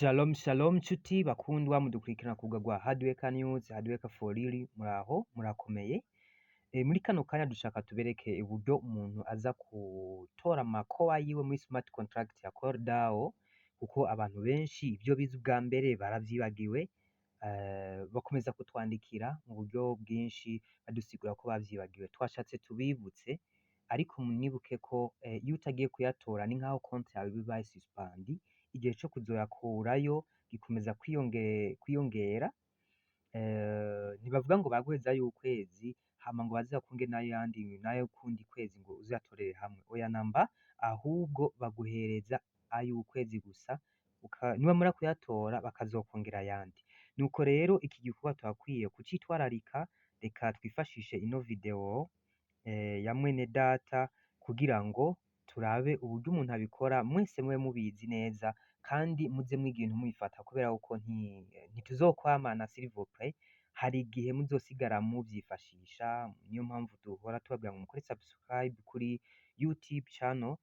Shalom shalom nshuti bakundwa mudukurikirana ku rubuga rwa Hardworker News, Hardworker for real, muraho murakomeye. Muri kano kanya dushaka tubereke uburyo umuntu aza gutora amakowa yiwe muri smart contract ya CoreDAO, kuko abantu benshi ibyo bize ubwa mbere baravyibagiwe. Bakomeza kutwandikira mu buryo bwinshi badusigura ko bavyibagiwe. Twashatse tubibutse, ariko munibuke ko iyo utagiye kuyatora ni nkaho konti yawe iba ibaye suspendue, igihe co kuzoyakurayo gikomeza kwiyongera. Ntibavuga ngo baguhezayo ukwezi hama ngo baze bakunge n'ayandi nayo kundi kwezi ngo uzayatorere hamwe, oya namba, ahubwo baguhereza ay'ukwezi gusa, niwamara kuyatora bakazokongera ayandi. Nuko rero iki gikorwa turakwiye kucitwararika. Reka twifashishe ino video ya mwene data kugira ngo turabe uburyo umuntu abikora, mwese mube mubizi neza kandi muze mwiga ibintu mubifata, kubera yuko ntituzokwamana, s'il vous plaît. Hari igihe muzosigara muvyifashisha. Niyo mpamvu duhora tubabwira ngo mukore subscribe kuri YouTube channel,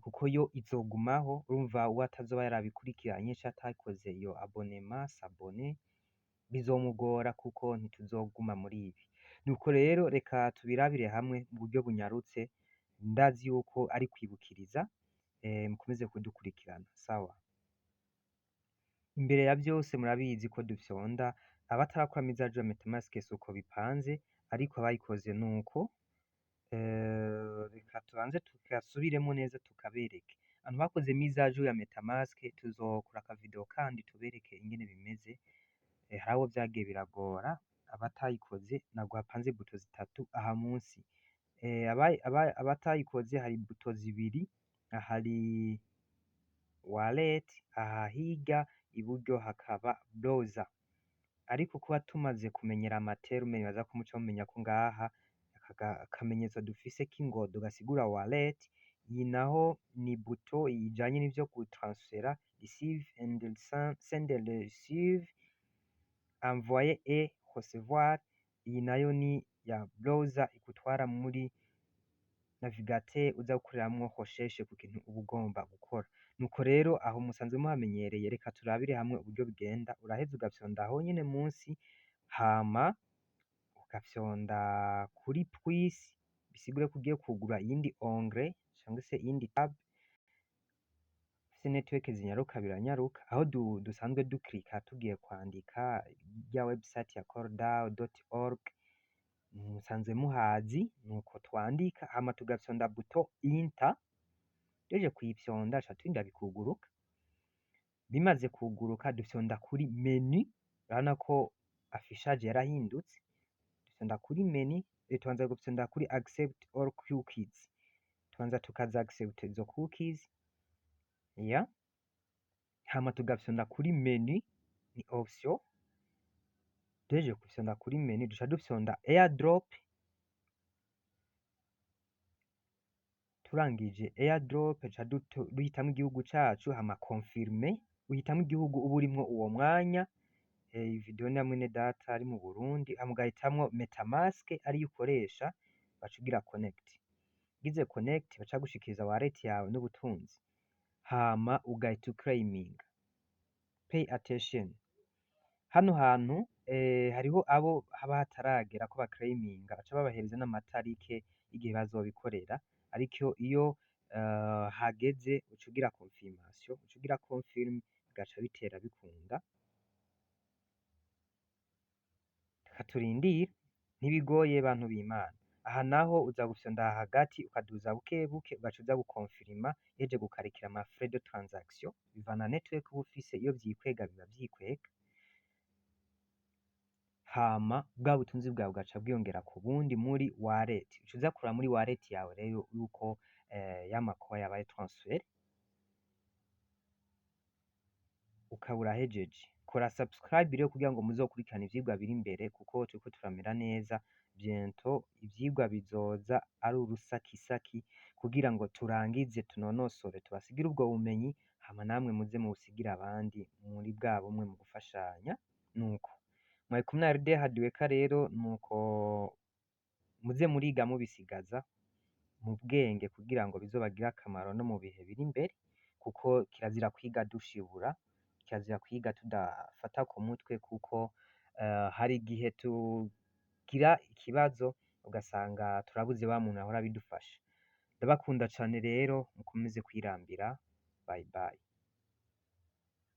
kuko yo izogumaho. Urumva, uwo atazoba yarabikurikiranye canke atakoze iyo abonnement, s'abonner, bizomugora kuko ntituzoguma muri ibi. Nuko rero reka tubirabire hamwe mu buryo bunyarutse. Ndazi yuko ari kwibukiriza, mukomeze kudukurikirana. Sawa, imbere ya byose murabizi ko dufyonda. Abatarakora mise à jour ya MetaMask suko bipanze, ariko abayikoze nuko. Reka tubanze tugasubiremo neza tukabereke. Abantu bakoze mise à jour ya MetaMask, tuzokora akavideo kandi tubereke ingene bimeze. Hari abo vyagiye biragora. Abatayikoze ntabwo hapanze bouton zitatu aha munsi. Abatayikoze hari bouton zibiri, hari wallet aha hirya iburyo, hakaba browser. Ariko kuba tumaze kumenyera ama termes, nibaza ko muca mumenya ko ngaha aka akamenyetso dufise k'ingodo gasigura wallet. Iyi naho ni bouton ijanye n'ivyo gutransfera, receive and send and receive, envoyer et recevoir. Iyi nayo ni ya browser igutwara muri navigateur uza gukoreramwo recherche ku kintu uba ugomba gukora. Nuko rero aho musanzwe muhamenyereye, reka turabire hamwe uburyo bigenda. Uraheza ugafyonda aho nyene munsi, hama ugafyonda kuri plus, bisigure ko ugiye kugura iyindi onglet cangwa se iyindi tab. Ufise network zinyaruka biranyaruka. Aho dusanzwe duklika tugiye kwandika rya website ya coredao.org, musanzwe muhazi, nuko twandika, hama tugafyonda bouton enter. Duhejeje kuyifyonda ca turinda bikuguruka. Bimaze kuguruka dufyonda kuri menu. Urabona ko affichage yarahindutse. Dufyonda kuri menu, tubanza gufyonda kuri accept all cookies, tubanza tukaza accept izo cookies ya, hama tugafyonda kuri menu, ni option. Duhejeje gufyonda kuri menu duca dufyonda airdrop. Turangije airdrop duca duhitamwo igihugu cacu, hama confirme. Uhitamwo igihugu uba urimwo uwo mwanya. Iyi video ni ya mwene data ari mu Burundi. Hama ugahitamwo MetaMask ariyo ukoresha, ugaca ugira connect. Ugize connect baca bagushikiriza wallet yawe n'ubutunzi, hama ugahita uclaiminga. Pay attention hano hantu, hariho abo haba hataragera ko baclaiminga, baca babahereza n'amatarike y'igihe bazobikorera. Ariko iyo hageze uca ugira confirmation, uca ugira confirm, bigaca bitera bikunda. Reka turindire, ntibigoye bantu b'Imana. Aha naho uza gufyonda aha hagati, ukaduza buke buke, ugaca uza gukonfirima. Uhejeje gukarikira ama frais de transaction, bivana network uba ufise, iyo vyikwega biba vyikwega, hama bwa butunzi bwawe bugaca bwiyongera ku bundi muri wallet. Uca uza kuraba muri wallet yawe rero yuko y'amakowa yabaye transfert, ukaba urahejeje. Kora subscribe rero kugira ngo muzokurikirane ivyigwa biri imbere, kuko turiko turamera neza. Bientôt ivyigwa bizoza ari urusakisaki kugira ngo turangize tunonosore, tubasigire ubwo bumenyi, hama namwe muze mubusigire abandi muri bwa bumwe mu gufashanya. Nuko mwari kumwe na RD Hardworker. Rero nuko muze muriga mubisigaza mu bwenge kugira ngo bizobagire akamaro no mu bihe biri imbere, kuko kirazira kwiga dushibura. Kirazira kwiga tudafata ku mutwe kuko hari igihe tugira ikibazo ugasanga turabuze wa muntu ahora abidufasha. Ndabakunda cane rero, mukomeze kwirambira. Bye bye.